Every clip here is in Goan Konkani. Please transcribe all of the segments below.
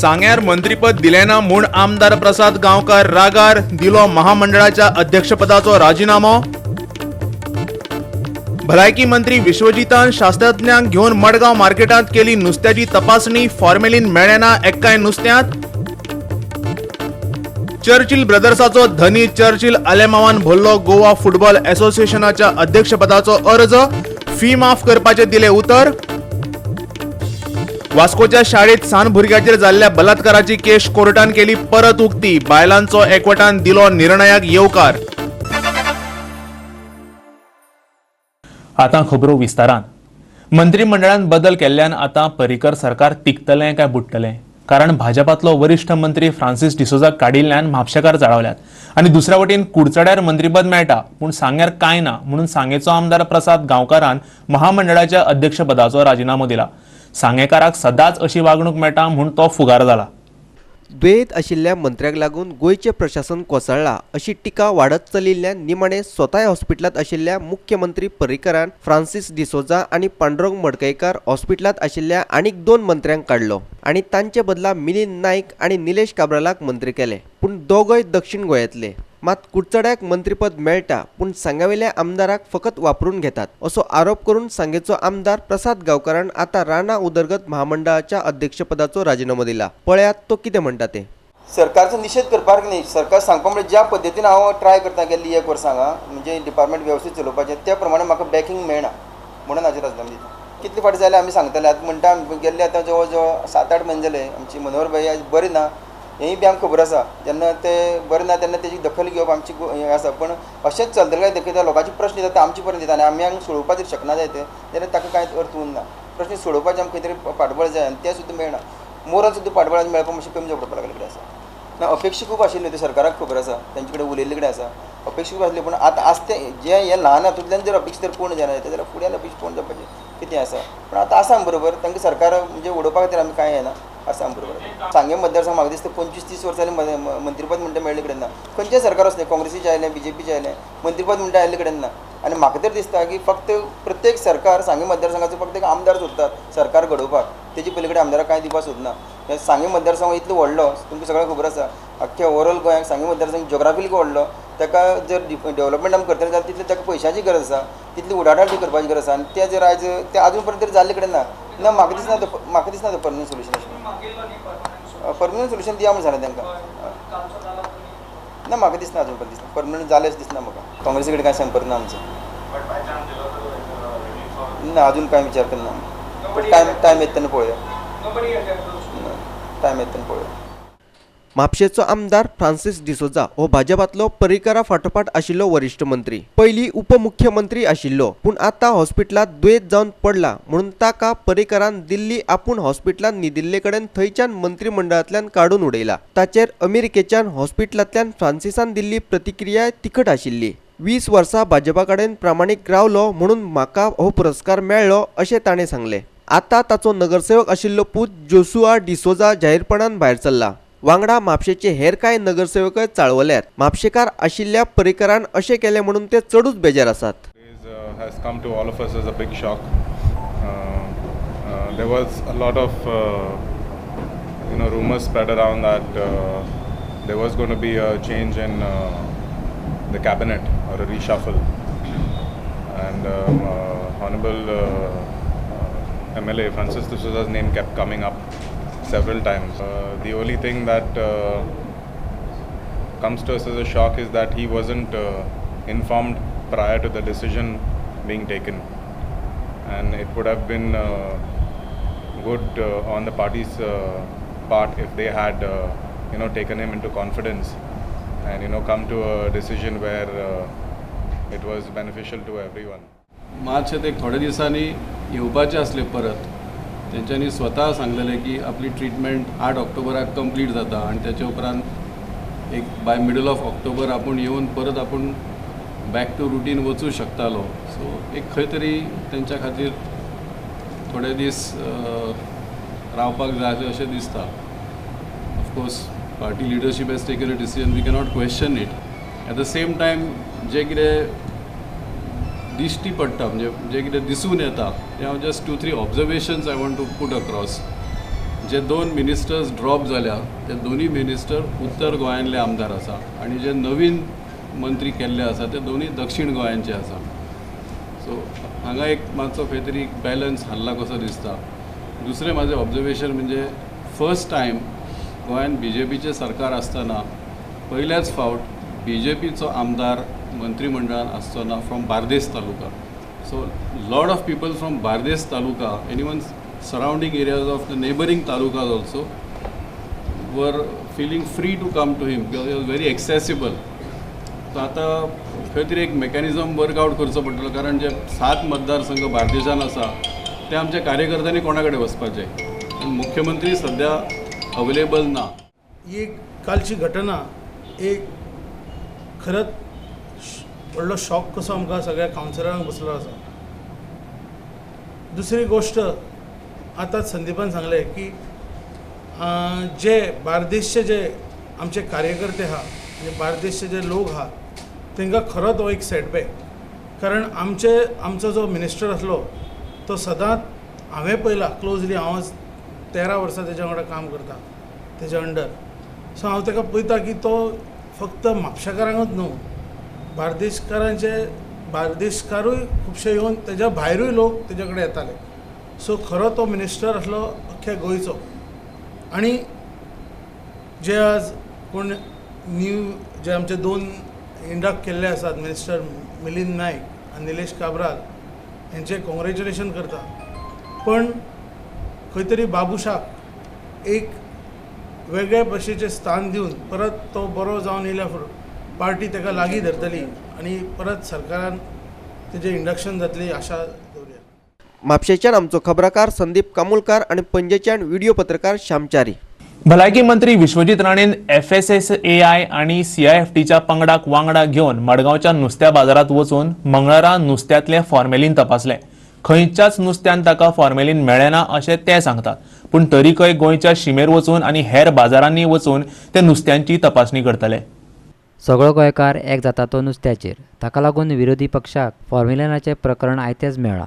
सांग्यार मंत्रीपद दिलें ना म्हूण आमदार प्रसाद गांवकार रागार, दिलो महामंडळाच्या अध्यक्षपदाचो राजिनामो। भलायकी मंत्री विश्वजितान शास्त्रज्ञांक घेवन मडगांव मार्केटांत केली नुस्त्याची तपासणी, फॉर्मेलीन मेळ्ळें ना एक्काय नुस्त्यांत। चर्चिल ब्रदर्साचो धनी चर्चिल आलेमावान भरलो गोवा फुटबॉल असोसिएशनाच्या अध्यक्षपदाचो अर्ज, फी माफ करपाचें दिलें उतर। वास्कोच्या शाळेत सान भुरग्याचेर जाल्ल्या बलात्काराची केस कोर्टान केली परत उक्ती, बायलांचो एकवटान दिलो निर्णयाक येवकार। आतां खबरो विस्तारान। मंत्रिमंडळान बदल केल्ल्यान आतां पर्रीकर सरकार तिगतलें काय बुडटलें, कारण भाजपातलो वरिष्ठ मंत्री फ्रांसीस डिसोजाक काडिल्ल्यान म्हापशेकार चाळवल्यात आनी दुसऱ्या वटेन कुडचड्यार मंत्रीपद मेळटा पूण सांग्यार कांय ना म्हणून सांगेचो आमदार प्रसाद गांवकारान महामंडळाच्या अध्यक्षपदाचो राजिनामो दिला। सांगेकाराक सदांच अशी वागणूक मेळटा म्हूण तो फुगार जाला। दुयेंत आशिल्ल्या मंत्र्याक लागून गोंयचें प्रशासन कोसळ्ळां अशी टिका वाडत चलिल्ल्यान निमाणे स्वताय हॉस्पिटलांत आशिल्ल्या मुख्यमंत्री पर्रीकरान फ्रांसीस डिसोजा आनी पांडुरंग मडकयकार हॉस्पिटलांत आशिल्ल्या आनीक 2 मंत्र्यांक काडलो आनी तांचे बदला मिलिंद नायक आनी निलेश काब्रालाक मंत्री केले। पूण दोगय दक्षिण गोंयांतले। मात कुडचड्याक मंत्रीपद मेळटा पूण सांग्यावेल्या आमदाराक फकत वापरून घेतात असो आरोप करून सांगेचो आमदार प्रसाद गांवकारान आतां रानां उदरगत महामंडळाच्या अध्यक्षपदाचो राजिनामो दिला। पळयात तो कितें म्हणटा तें। सरकारचो निशेध करपाक न्ही, सरकार सांगपा म्हणजे ज्या पद्दतीन हांव ट्राय करता गेल्ली एक वर्स हांगा म्हणजे डिपार्टमेंट वेवस्थीत चलोवपाचें त्या प्रमाणे म्हाका बॅकिंग मेळना म्हणून हाजेर राजिनामो दिता। कितले फावटी जाल्यार आमी सांगताले, आतां म्हणटा गेल्ले आतां जवळ जवळ 7-8 म्हयने जाले आमची मनोहर भाई आज बरी ना हेंय बी आमकां खबर आसा। जेन्ना ते बरें ना तेन्ना तेजी दखल घेवप आमची हें आसा, पूण अशेंच चलतलें काय दाखयता लोकांचे प्रश्न येता ते आमचे पर्यंत येता आनी आमी हांगा सोडोवपाक शकना जायते जाल्यार ताका कांय अर्थ उरना। प्रश्न सोडोवपाचें आमकां खंय तरी फाटबळ जाय आनी तें सुद्दां मेळना। मोरन सुद्दां फाटबळ मेळपाक मातशें कमी जावं पडपाक लागलें कडेन आसा ना। अपेक्षा खूब आशिल्ल्यो, ते सरकाराक खबर आसा, तेंचे कडेन उलयल्ले कडेन आसा, अपेक्षा खूब आसली। पूण आतां आसा तें जें हें ल्हान हातूंतल्यान जर अपेक्षा जर पूर्ण जायना जाल्यार फुडें अपेक्षा पूर्ण जावपाचें कितें आसा। पूण आतां आसा बरोबर तांकां सरकार म्हणजे उडोवपा खातीर आमी कांय येना आसा बरोबर। सांगें मतदारसंघ म्हाका दिसता 25-30 वर्सांनी मंत्रीपद म्हणटा मेळ्ळे कडेन ना। खंयचें सरकार आसलें, काँग्रेसीचें आयलें, बीजेपीचें आयलें, मंत्रीपद म्हणटा आयिल्ले कडेन ना। आनी म्हाका तर दिसता की फक्त प्रत्येक सरकार सांगें मतदारसंघाचो फक्त एक आमदार सोदतात सरकार घडोवपाक, तेजे पली कडेन आमदाराक कांय दिवपाक सोदना। सांगें मतदारसंघ इतलो व्हडलो तुमकां सगळ्यांक खबर आसा, आख्ख्या ओवरऑल गोंयांक सांगें मतदारसंघ जोग्राफिकली व्हडलो, ताका जर डेवलपमेंट आमी करतले जाल्यार तितले ताका पयशांची गरज आसा, तितली उडाडाटी करपाची गरज आसा आनी ते जर आयज ते आजून पर्यंत तरी जाल्ले कडेन ना। ना म्हाका दिसना, म्हाका दिसना परमनंट सोल्युशन अशें। परमनंट सोल्युशन दिया म्हूण सांगलें तांकां ना, म्हाका दिसना अजून पर्यंत दिसना परमनंट जालें अशें दिसना म्हाका। काँग्रेसी कडेन कांय संपर्क ना आमचो ना, अजून कांय विचार करना, बट टायम येता तेन्ना पळोवया, टायम येता तेन्ना पळोवया। म्हापशेचो आमदार फ्रांसीस डिसोजा हो भाजपांतलो पर्रीकरा फाटोफाट आशिल्लो वरिश्ठ मंत्री, पयलीं उपमुख्यमंत्री आशिल्लो, पूण आतां हॉस्पिटलांत दुयेंत जावन पडला म्हणून ताका पर्रीकरान दिल्ली आपूण हॉस्पिटलांत न्हिदिल्ले कडेन थंयच्यान मंत्रिमंडळांतल्यान काडून उडयला। ताचेर अमेरिकेच्यान हॉस्पिटलांतल्यान फ्रांसिसान दिल्ली प्रतिक्रिया तिखट आशिल्ली। 20 वर्सां भाजपा कडेन प्रामाणीक रावलो म्हणून म्हाका हो पुरस्कार मेळ्ळो अशें ताणें सांगलें। आतां ताचो नगरसेवक आशिल्लो पूत जोशुआ डिसोजा जाहीरपणान भायर सरला। वांगडा म्हापशेचे हेर कांय नगरसेवकय चाळवल्यात। म्हापशेकार आशिल्ल्या पर्रीकरान अशें केलें म्हणून ते चडूच बेजार आसात। Has come to all of us as a big shock. There was a lot of rumors spread around that there was going to be a change in the cabinet or a reshuffle, and Honorable MLA Francis D'Souza's name kept coming up several times. The only thing that comes to us as a shock is that he wasn't informed prior to the decision being taken, and it would have been good on the party's part if they had taken him into confidence and come to a decision where it was beneficial to everyone. मातशें ते थोड्या दिसांनी येवपाचे आसले परत, तेंच्यांनी स्वता सांगलेलें की आपली ट्रिटमेंट 8 ऑक्टोबराक कंप्लीट जाता आनी तेच्या उपरांत एक बाय मिडल ऑफ ऑक्टोबर आपूण येवन परत आपूण बॅक टू रुटीन वचूं शकतालो। सो एक खंय तरी तेंच्या खातीर थोडे दीस रावपाक जाय अशें दिसता। Of course party leadership has taken a decision, we cannot question it. At the same time जें कितें दिश्टी पडटा म्हणजे जें कितें दिसून येता तें हांव just 2-3 observations I want to put across. J 2 ministers drop जाल्या ते दोनूय मिनिस्टर उत्तर गोंयांतले आमदार आसा आनी जे नवीन मंत्री केल्ले आसा ते दोनूय दक्षिण गोंयांचे आसा. सो हांगा एक मातसो खंय तरी बॅलन्स हाल्ला कसो दिसता. दुसरें म्हाजें ऑब्जर्वेशन म्हणजे फर्स्ट टायम गोंयांत बीजेपीचें सरकार आसतना पयल्याच फावट बीजेपीचो आमदार मंत्रिमंडळान आसचो ना from Bardez taluka. So lot of people from Bardez taluka and even surrounding areas of the neighbouring talukas also were feeling free to come to him because he was very accessible. So आतां खंय तरी एक मेकॅनिजम वर्कआवट करचो पडटलो, कारण जे 7 मतदारसंघ बार्देशान आसा ते आमच्या कार्यकर्त्यांनी कोणा कडेन वचपाचे, मुख्यमंत्री सद्या अवेलेबल ना. ही कालची घटना एक खरंच व्हडलो शॉक कसो आमकां सगळ्या कावन्सिलरांक बसलो आसा. दुसरी गोश्ट आतां संदीपान सांगलें की जे बार्देशचे जे आमचे कार्यकर्ते आहा म्हणजे बार्देशचे जे लोक आहा तांकां खरोच हो एक सेटबॅक, कारण आमचो जो मिनिस्टर आसलो तो सदांच हांवें पळयला क्लोजली, हांव 13 वर्सां तेज्या वांगडा काम करता तेज्या अंडर. सो हांव ताका पळयता की तो फक्त म्हापशेकारांकूच न्हू, बार्देशकारूय खुबशे येवन तेज्या भायरूय लोक तेज्या कडेन येताले. सो खरो तो मिनिस्टर आसलो अख्ख्या गोंयचो. आनी जे आज कोण न्यू जे आमचे 2 इंडक्ट केल्ले आसात मिनिस्टर मिलिंद नायक आनी निलेश काब्राल हेंचे कॉंग्रेच्युलेशन करता, पण खंय तरी बाबुशाक एक वेगळे भशेचें स्थान दिवन परत तो बरो जावन येयल्या पार्टी ताका लागीं धरतली आनी परत सरकारान तेजें इंडक्शन जातली आशा दवरुया. म्हापशेच्यान आमचो खबराकार संदीप कामुलकार आनी पणजेच्यान व्हिडिओ पत्रकार श्यामचारी. भलायकी मंत्री विश्वजीत राणेन FSSAI आनी CIFTच्या पंगडाक वांगडा घेवन मडगांवच्या नुस्त्या बाजारांत वचून मंगळारा नुस्त्यांतलें फॉर्मेलीन तपासलें. खंयच्याच नुस्त्यान ताका फॉर्मेलीन मेळ्ळें ना अशें ते सांगतात, पूण तरीकय गोंयच्या शिमेर वचून आनी हेर बाजारांनी वचून ते नुस्त्यांची तपासणी करतले. सगळो गोंयकार एक जाता तो नुस्त्याचेर, ताका लागून विरोधी पक्षाक फॉर्मेलिनाचें प्रकरण आयतेंच मेळ्ळां.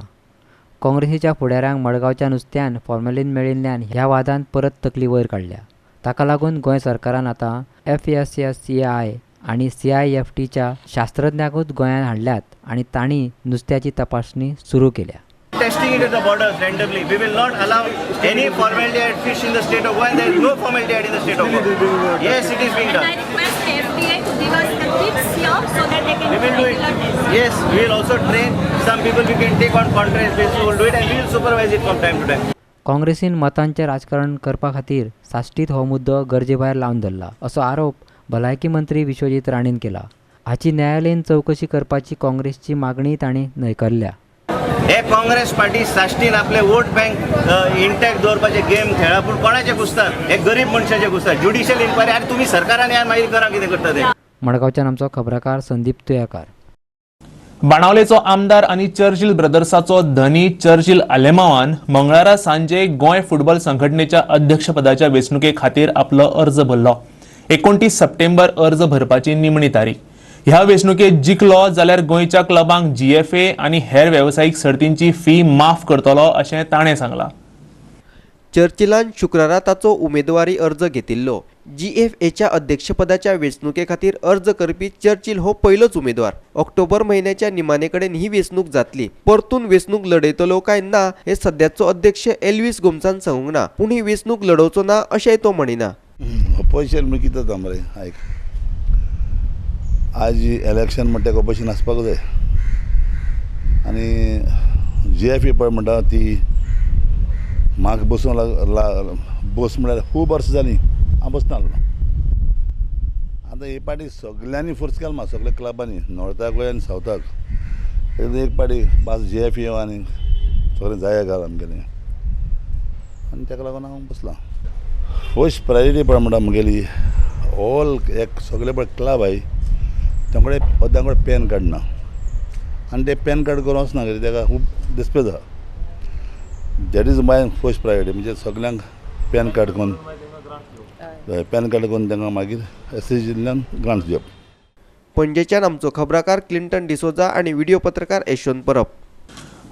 काँग्रेसीच्या फुडाऱ्यांक मडगांवच्या नुस्त्यान फॉर्मेलीन मेळिल्ल्यान ह्या वादान परत तकली वयर काडल्या. ताका लागून गोंय सरकारान आतां FSSAI आनी CIFTच्या शास्त्रज्ञांकूच गोंयांत हाडल्यात आनी तांणी नुस्त्याची तपासणी सुरू केल्या. Testing it at the borders randomly. We will not allow any formaldehyde fish in the state of Goa, and there is no formaldehyde in the state of Goa. Yes, it is being done. And I request the FDA to give us the kits here so that they can we will do it. Test. Yes, we will also train some people. We can take on contract basis. We will do it and we will supervise it from time to time. काँग्रेसीन मतांचें राजकारण करपा खातीर साश्टीत हो मुद्दो गरजे भायर लावन धरला असो आरोप भलायकी मंत्री विश्वजीत राणेन केला. हाची न्यायालयीन चवकशी करपाची काँग्रेसची मागणी तांणी न्हयकारल्या. हे काँग्रेस पार्टी साश्टीन आपले वोट बँक इंटॅक्ट दवरपाचे गेम खेळा, पूण कोणाचे घुसतात? हे गरीब मनशाचे घुसतात. ज्युडिशियल इन्क्वायरी आनी तुमी सरकारान यार मागीर करा कितें करता ते. मडगांवच्यान आमचो खबराकार संदीप तुयाकार. बाणावलेचो आमदार आनी चर्चिल ब्रदर्साचो धनी चर्चिल आलेमावान मंगळारा सांजे गोंय फुटबॉल संघटनेच्या अध्यक्षपदाच्या वेंचणुके खातीर आपलो अर्ज भरलो. 29 सप्टेंबर अर्ज भरपाची निमणी तारीख. ह्या वेंचणुकेत जिखलो जाल्यार गोंयच्या क्लबांक GFA आनी हेर वेवसायीक सर्तींची फी माफ करतलो अशें ताणें सांगलां. चर्चिलान शुक्रारा ताचो उमेदवारी अर्ज घेतिल्लो. GFAच्या अध्यक्षपदाच्या वेंचणुके खातीर अर्ज करपी चर्चिल हो पयलोच उमेदवार. ऑक्टोबर म्हयन्याच्या निमाणे कडेन ही वेंचणूक जातली. परतून वेंचणूक लढयतलो काय ना हे सद्याचो अध्यक्ष एल्विस गोम्सान सांगूंक ना, पूण ही वेंचणूक लढोवचो ना अशेंय तो म्हणिना. ऑपोजिशन म्हण कितें जाता मरे, आयक, आज इलेक्शन म्हणटा तेका ऑपोजिशन आसपाक जाय आनी GFA पळय म्हणटा ती म्हाका बसूंक बस म्हळ्यार खूब वर्सां जालीं हांव बसनासलो. आतां हे पाटी सगल्यांनी फोर्स केलो म्हाका, सगल्या क्लबांनी, नॉर्थाकूय आनी सावथाक. एक पाटी बास GFA आनी सगळें जाय घाल आमगेलें आनी ताका लागून हांव बसलां. फर्स्ट प्रायोरिटी पळय म्हणटा म्हगेली ऑल एक सगळे पळय क्लब आहाय तांकडे पदां पॅन कार्ड ना आनी ते पॅन कार्ड करून वचना कित्याक ताका खूब दिसपे जाता. That is my first priority. म्हणजे सगल्यांक पॅन कार्ड करून, पॅन कार्ड करून तांकां मागीर एसएचजींतल्यान ग्रांट्स दिवप. पणजेच्यान आमचो खबराकार क्लिंटन डिसोजा आनी व्हिडिओ पत्रकार यशवंत परब.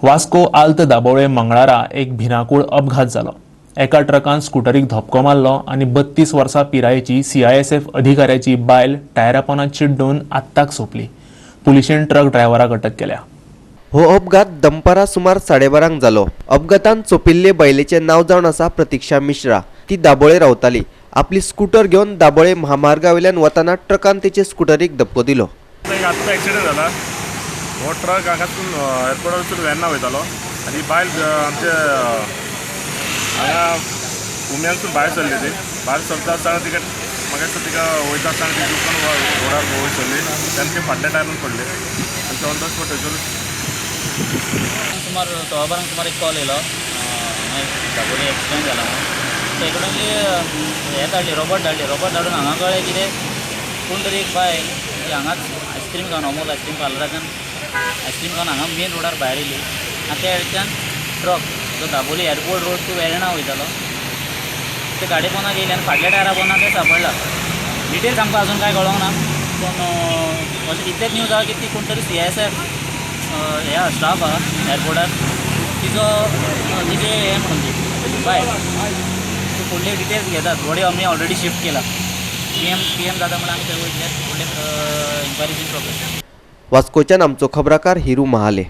वास्को आल्त दाबोळे मंगळारा एक भिरांकूळ अपघात जालो. एका ट्रकान स्कुटरीक धपको मारलो आनी 32 वर्सां पिरायेची सीआयएसएफ अधिकाऱ्याची बायल टायरा पोंदा चिड्डून आत्ताक सोंपली. पुलिशेन ट्रक ड्रायव्हराक अटक केल्या. हो अपघात दनपारां सुमार 12:30 जालो. अपघातान सोंपिल्ले बायलेचें नांव जावन आसा प्रतीक्षा मिश्रा. ती दाबोळे रावताली. आपली स्कूटर घेवन दाबोळे म्हामार्गावेल्यान वतना ट्रकान तिचे स्कुटरीक धपको दिलो. आत्तां एक्सिडंट जाला. हो ट्रक हांगासून एअरपोर्टार वेर्ना वयतालो आनी बायल आमचे हांगा उम्यांसून भायर सरली. ती भायर सरता आसतना तिका म्हाका दिसता तिका वयता आसतना ती चुकून रोडार वयर सरली तेन्ना ती फाटल्या टायरान पडली आनी ऑन the spot थंयसर सुमार 12:15 सुमार एक कॉल येयलो दाबोळी एक्सिडंट जाला म्हणून. सो एकडेनली हें धाडली, रोबोट धाडली. रोबोट धाडून हांगा कळ्ळें कितें कोण तरी एक बायल ती हांगाच आयस्क्रीम खावन अमूल आयस्क्रीम पार्लराच्यान आयस्क्रीम खावन हांगा मेन रोडार भायर येयली आनी त्या हेच्यान ट्रक जो Dabolim airport road to Verna वयतालो ते गाडी पोंदा गेली आनी फाटल्या टायरा पोंदा तें सांपडला. डिटेल्स आमकां अजून कांय कळोंक ना, पूण अशें इतलेंच न्यूज आहा की ती कोण तरी सीआयएसएफ हे स्टाफ आहा एअरपोर्टार तिचो तिचे हें म्हणून ती बायल फुडले डिटेल्स घेतात. बॉडी आमी ऑलरेडी शिफ्ट केला. पी एम जाता म्हणल्यार आमी थंय वयतले. फुडले इन्क्वायरी इन प्रोग्रेस. वास्कोच्यान आमचो खबराकार हिरू महाले.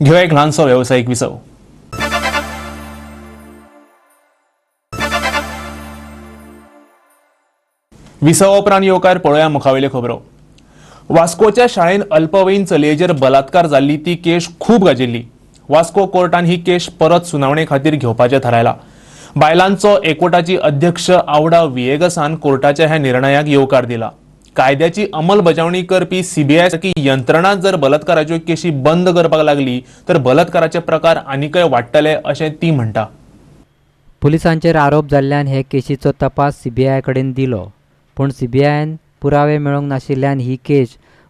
घेवया एक ल्हानसो वेवसायीक विसव. विसवा उपरांत येवकार पळोवया मुखावेल्यो खबरो. वास्कोच्या शाळेन अल्पवयीन चलयेचेर बलात्कार जाल्ली ती केश खूब गाजिल्ली. वास्को कोर्टान ही केश परत सुनावणे खातीर घेवपाचें थारायला. बायलांचो एकवटाची अध्यक्ष आवडा विएगसान कोर्टाच्या ह्या निर्णयाक येवकार दिला. कायद्याची अंमलबजावणी करपी सीबीआय सारकी यंत्रणा जर बलात्काराच्यो केशी बंद करपाक लागली तर बलात्काराचे प्रकार आनीकय वाडटले अशें ती म्हणटा. पुलिसांचेर आरोप जाल्ल्यान हे केशीचो तपास सीबीआय कडेन दिलो, पूण सीबीआयन पुरावे मेळोवंक नाशिल्ल्यान ही केस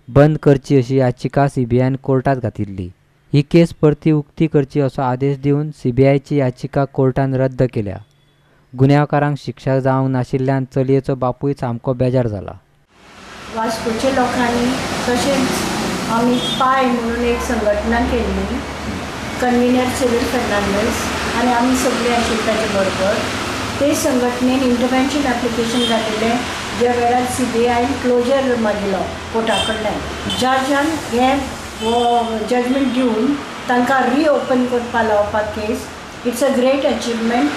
बंद करची अशी याचिका सीबीआयन कोर्टात घातिल्ली. ही केस परती उक्ती करची असो आदेश दिवन सीबीआयची याचिका कोर्टान रद्द केल्या. गुन्यांवकारांक शिक्षा जावंक नाशिल्ल्यान चलयेचो बापूय सामको बेजार जाला. वास्कोच्या लोकांनी तशेंच आमी पाय म्हणून एक संघटना केल्ली, कन्विनर सिरील फर्नांडीस आनी आमी सगळे आशिल्ले ताचे बरोबर. ते संघटनेन इंटरवेन्शन एप्लिकेशन घातिल्लें ज्या वेळार सीबीआयन क्लोजर मागिल्लो कोर्टा कडल्यान. जजान हें जजमेंट दिवन तांकां रिओपन करपा लावपाक case. It's a great achievement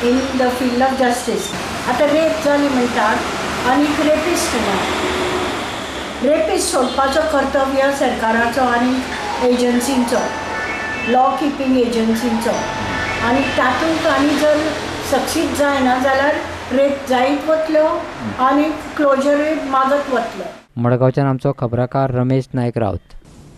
in the field of justice. आतां रेप जाली म्हणटात आनी रेपिस्ट ना. रेपिस्ट सोदपाचो कर्तव्य सरकाराचो आनी एजन्सींचो, लॉ किपींग एजन्सींचो, आनी तातूंत आनी जर सक्सीड जायना जाल्यार रेप जायत वतलो आनी क्लोजरूय मागत वतलो. मडगांवच्यान आमचो खबराकार रमेश नायक राऊत.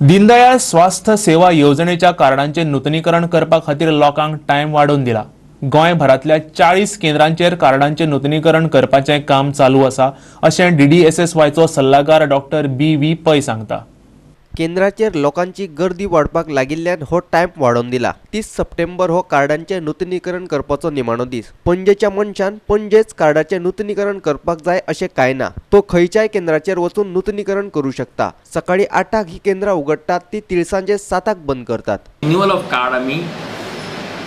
दीनदयाळ स्वास्थ्य सेवा येवजणेच्या कार्डांचें नुतनीकरण करपा खातीर लोकांक टायम वाडोवन दिला. गोंयभरांतल्या 40 केंद्रांचेर कार्डांचें नुतनीकरण करपाचें काम चालू आसा अशें डीडीएसएसवायचो सल्लागार डॉक्टर बी.व्ही. पै सांगता. केंद्राचेर लोकांची गर्दी वाडपाक लागिल्ल्यान हो टायम वाडोवन दिला. 30 सप्टेंबर हो कार्डांचें नुतनीकरण करपाचो निमाणो दीस. पणजेच्या मनशान पणजेच कार्डाचें नुतनीकरण करपाक जाय अशें कांय ना. तो खंयच्याय केंद्राचेर वचून नुतनीकरण करूं शकता. सकाळी 8 ही केंद्रां उगडटात ती तिळसांजे 7 बंद करतात. रिन्युअल ऑफ कार्ड आमी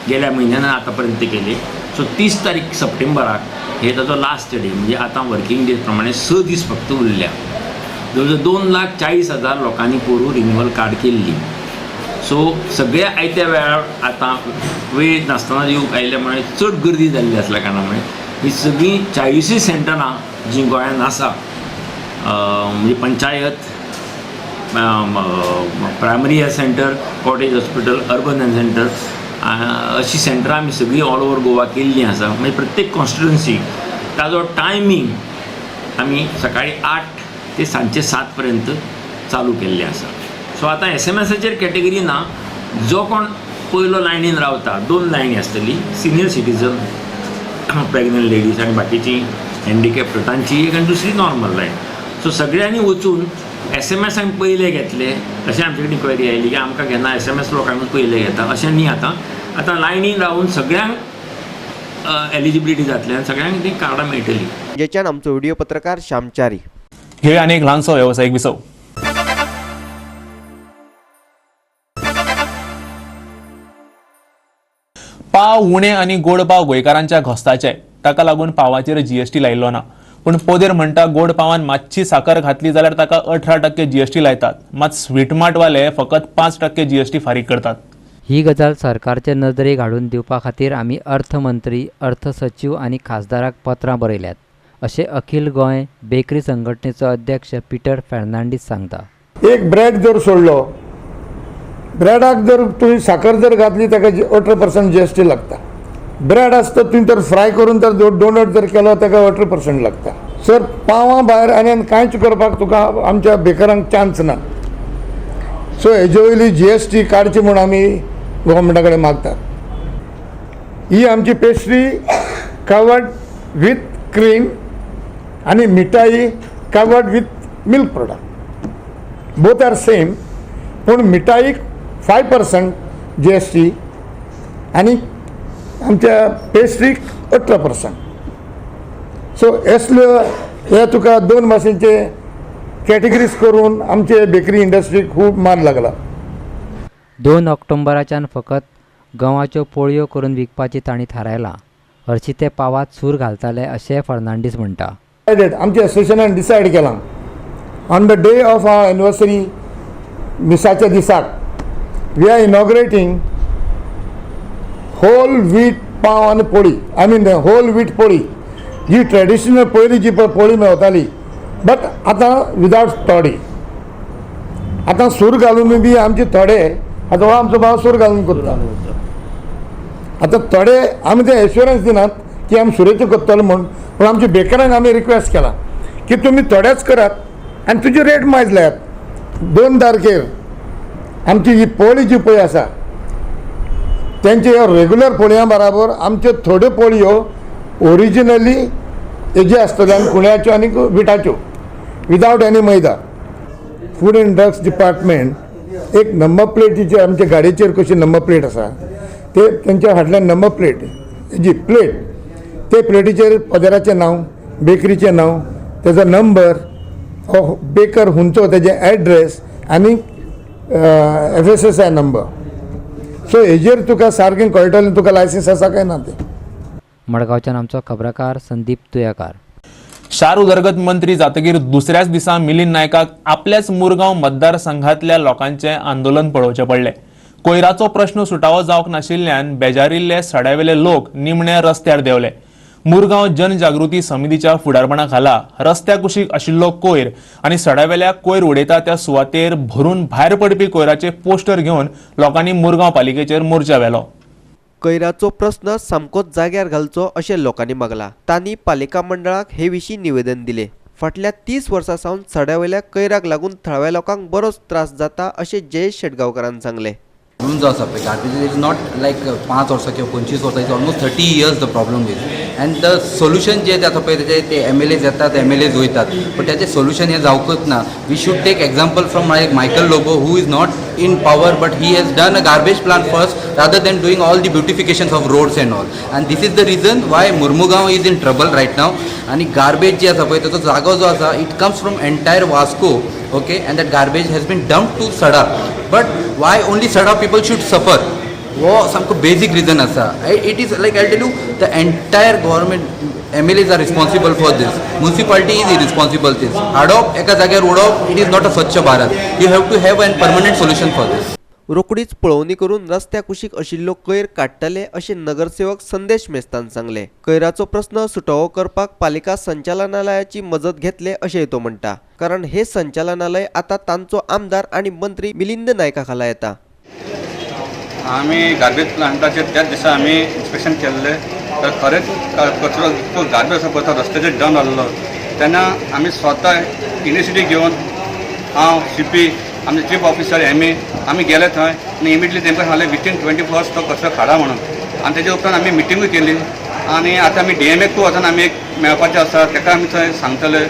गेल्या म्हयन्यान आतांपर्यंत केले. सो 30 तारीख सप्टेंबराक हे ताचो लास्ट डे, म्हणजे आतां वर्किंग डेज प्रमाणे 6 दीस फक्त उरल्या. जवळ 2,40,000 लोकांनी पोरूं रिन्युअल कार्ड केल्ली. सो सगळ्या आयत्या वेळार आतां वेळ नासतना येवंक आयिल्ल्या मुळे चड गर्दी जाल्ली आसल्या कारणामुळे ही सगळीं 40 सेंटरां जीं गोंयांत आसा, म्हणजे panchayat, primary health centre, cottage hospital, urban health centre, अशी सेंटरां आमी सगळीं ऑल ओवर गोवा केल्लीं आसा. म्हणजे प्रत्येक कॉन्स्टिट्युन्सी ताजो टायमींग आमी सकाळी 8 ते सांजचे 7 पर्यंत चालू केल्लें आसा. सो आतां एसएमएसाचेर कॅटेगरी ना, जो कोण पयलो लायनीन रावता, 2 लायनी आसतली, सिनियर सिटीजन, प्रेग्नंट लेडीज आनी बाकीची हँडिकॅप्ड तांची एक, आनी दुसरी नॉर्मल लायन. सो सगळ्यांनी वचून एसएमएस आमी पयले घेतले अशें आमचे कडेन इन्क्वायरी आयली की आमकां घेना, एसएमएस लोकांक पयले घेता अशें न्ही. आतां आतां लायनीन रावून सगळ्यांक एलिजिबिलिटी जातली आनी सगळ्यांक तीं कार्डां मेळटलीं. जेच्यान आमचो व्हिडिओ पत्रकार श्यामचारी. घेवया आनी एक ल्हानसो वेवसायीक विसव. पाव उणे आनी गोड पाव गोंयकारांच्या घोस्ताचे, ताका लागून पावाचेर जीएसटी लायिल्लो ना. पूण पोदेर म्हणटा गोड पावान मातशी साकर घातली जाल्यार ताका 18% जीएसटी लायतात, मात स्वीट मार्टवाले फकत 5% जीएसटी फारीक करतात. ही गजाल सरकारचे नदरेक हाडून दिवपा खातीर आमी अर्थमंत्री, अर्थ सचीव आनी खासदाराक पत्रां बरयल्यात अशें अखिल गोंय बेकरी संघटनेचो अध्यक्ष पीटर फेर्नांडीस सांगता. एक ब्रेड जर सोडलो, ब्रेडाक जर तुवें साकर जर घातली ताका 18% जीएसटी लागता. ब्रेड आसता तुवें तर फ्राय करून तर डोनट जर केलो ताका 18% लागता. सर पावां भायर आनी कांयच करपाक तुका आमच्या बेकरांक चान्स ना. सो हेजे वयली जीएसटी काडची म्हूण आमी गव्हर्मेंटा कडेन मागतात. ही आमची पेस्ट्री कवर्ड विथ क्रीम आनी मिठाई covered with milk product, both are same. पूण मिठाईक 5% जीएसटी आनी आमच्या पेस्ट्रीक 18%. सो असल्यो हे तुका दोन भाशेंचे कॅटेगरीज करून आमचे बेकरी इंडस्ट्रीक खूब मार लागला. 2 ऑक्टोबराच्यान फकत गंवाच्यो पोळयो करून विकपाची तांणी थारायलां. हरशी ते पावात सूर घालताले अशें फर्नांडीस म्हणटा. आमच्या एसोसिएशनान डिसायड केलां on the day of our anniversary मिसाच्या दिसाक we are inaugurating whole wheat pav आनी पोळी, I mean whole wheat poli ji traditional पयलीं जी पोळी मेवताली, बट आतां विदावट तोडी. आतां सूर घालून बी आमचे थोडे, आतां हो आमचो भाव सूर घालून करता. आतां थोडे आमी ते एश्योरन्स दिनात की आमी सुरेच्यो करतले म्हूण, पूण आमच्या बेकरांक आमी रिक्वेस्ट केला की तुमी थोडेच करात आनी तुजी रेट मायज लायात. 2 तारखेर आमची ही पोळी जी पळय आसा तेंचे रेगुलर पोळयां बराबर आमच्यो थोड्यो पोळयो ओरिजिनली हेजे आसतल्यो आनी कुण्याच्यो आनी विटाच्यो without any maida. Food and drugs department एक नंबर प्लेटीचे आमच्या गाडयेचेर कशी नंबर प्लेट आसा ते तेंच्या फाटल्यान नंबर प्लेट जी प्लेट, ते प्लेटीचेर पदराचें नांव, बेकरीचें नांव, तेजो नंबर, हो बेकर हुंचो, तेजें एड्रेस आनी FSSI number. सो हेजेर तुका सारकें कळटलें तुका लायसन्स आसा काय ना तें. मडगांवच्यान आमचो खबराकार संदीप तुयाकार. शार उदरगत मंत्री जातगीर दुसऱ्याच दिसा मिलिंद नायकाक आपल्याच मुरगांव मतदारसंघातल्या लोकांचें आंदोलन पळोवचें पडलें. कोयराचो प्रश्न सुटावो जावंक नाशिल्ल्यान बेजारिल्ले सड्यावेले लोक निमणे रस्त्यार देंवले. मुरगांव जनजागृती समितीच्या फुडारपणा खाला रस्त्या कुशीक आशिल्लो कोयर आनी सड्यावेल्या कोयर उडयता त्या सुवातेर भरून भायर पडपी कोयराचे पोस्टर घेवन लोकांनी मुरगांव पालिकेचेर मोर्चा व्हेलो. कोयराचो प्रस्न सामकोच जाग्यार घालचो अशें लोकांनी मागला. तांणी पालिका मंडळाक हे विशीं निवेदन दिलें. फाटल्या 30 वर्सां सावन सड्यावेल्या कोयराक लागून थळाव्या लोकांक बरोच त्रास जाता अशें जयेश शेटगांवकारान सांगलें. म्हणून जो आसा पळय गार्बेज is not लायक 5 वर्सां किंवा 25 वर्सां, it's almost 30 years the problem is. And the solution जे आसा पळय तेजे ते MLAs येतात, MLAs वयतात, बट तेचें सोल्युशन हें जावंकच ना. We should take example from like Michael Lobo, who is not in power but he has done a garbage plant first rather than doing all the beautifications of roads and all. And this is the reason why Mormugao is in trouble right now. आनी गार्बेज जी आसा पळय ताचो जागो जो आसा it comes from entire Vasco, okay, and that garbage has been dump to Sada. But why only Sada people should suffer? हो सामको बेजीक रिजन आसा. It is like I tell you the entire government MLAs are responsible for this, municipality is responsible this. हाडप एका जाग्यार उडोवप, it is not a Swachh Bharat. You have to have an permanent solution for this. रोखडीच पळोवणी करून रस्त्या कुशीक आशिल्लो कोयर काडटले अशें नगरसेवक संदेश मेस्तान सांगलें. कोयराचो प्रस्न सुटावो करपाक पालिका संचालनालयाची मजत घेतले अशें तो म्हणटा, कारण हे संचालनालय आतां तांचो आमदार आनी मंत्री मिलिंद नायका खाला येता. आमी गार्बेज प्लांटाचेर त्याच दिसा आमी इन्स्पेक्शन केल्लें, तर खरेंच कचरो इतको गार्बेज आसा पळय रस्त्याचेर डंप जाल्लो. तेन्ना आमी स्वता इनिशिएटीव घेवन हांव CP, आमचे चीफ ऑफिसर MA आमी गेले थंय आनी इमिडिएटली तेमकां सांगलें विथीन 24 आवर्स तो कचरो काडा म्हणून. आनी तेजे उपरांत आमी मिटिंगूय केली आनी आतां आमी DMAकूय वचून आमी एक मेळपाचें आसा, तेका आमी थंय सांगतले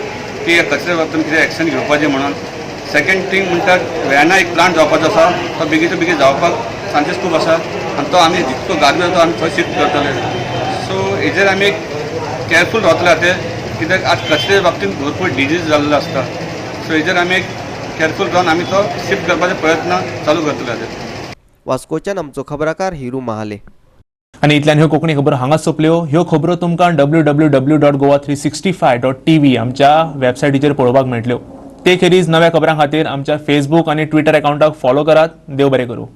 की कचऱ्या बाबतींत कितें एक्शन घेवपाचें म्हणून. सेकंड थींग म्हणटात वेर्णा एक प्लांट जावपाचो आसा, तो बेगीच्या बेगीन जावपाक चान्सीस खूब आसा आनी तो आमी जितको गार्बेज तो आमी थंय शिफ्ट करतले. सो हेजेर आमी एक केअरफूल रावतले आतां, कित्याक आज कचऱ्या बाबतींत भरपूर डिजीज जाल्लो आसता. सो हेजेर आमी एक केअरफूल रावन आमी तो शिफ्ट करपाचे प्रयत्न चालू करतले आतां. वास्कोच्यान आमचो खबराकार हिरू महाले. आनी इतल्यान ह्यो कोंकणी खबरो हांगाच सोंपल्यो. ह्यो खबरो तुमकां www.goa365.tv आमच्या वेबसायटीचेर पळोवपाक मेळटल्यो. ते खेरीज नव्या खबरां खातीर आमच्या फेसबूक आनी ट्विटर अकाउंटाक फॉलो करात. देव बरें करूं.